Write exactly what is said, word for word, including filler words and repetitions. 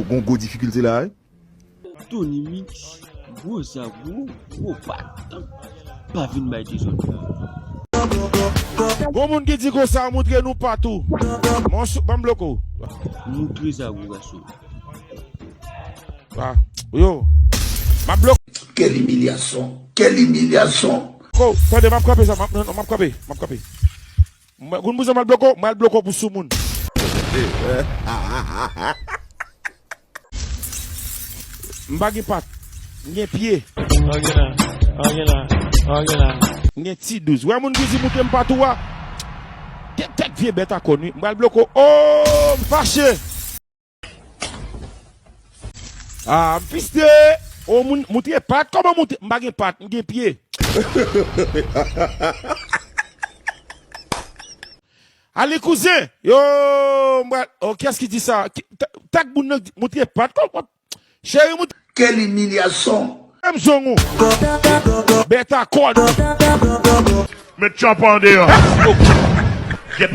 Gon gwo difikilte la wi. Tony Mix, gwo zagwo, gwo pat. Pa vin bay dezòd la. Gon moun ki di konsa, moutre nou patou. Mwen sou, ban m bloke w. Moutre zagwo gason. Ah, yo. M ap bloke. Quelle humiliation. Quelle humiliation. Ko, tande, m ap kanpe sa, m ap, non, non, m ap kanpe, m ap kanpe. Mwen, koun bouzen m al bloke w, m al bloke w pou soumoun. M pa gen pat, m gen pye. Ok la, ok la, ok la. M gen ti douz. Wè moun ki di moutre m patou a. Gen tèt vye bèt a kòn wi. M pral bloke w. Oh, m fache. Ah, m fiste. Oh, moun, moutre pat. Kòman moutre? M pa gen pat, m gen pye. Ale kouzen. Yo, m pral, oh, kiyès ki di sa? Ki, ta, tag moun nan, moutre pat. Kòman? Cheri, moutre. Quelle humiliation. Menm zong ou. Bèt a kòn. Met tchòp an deyò. Get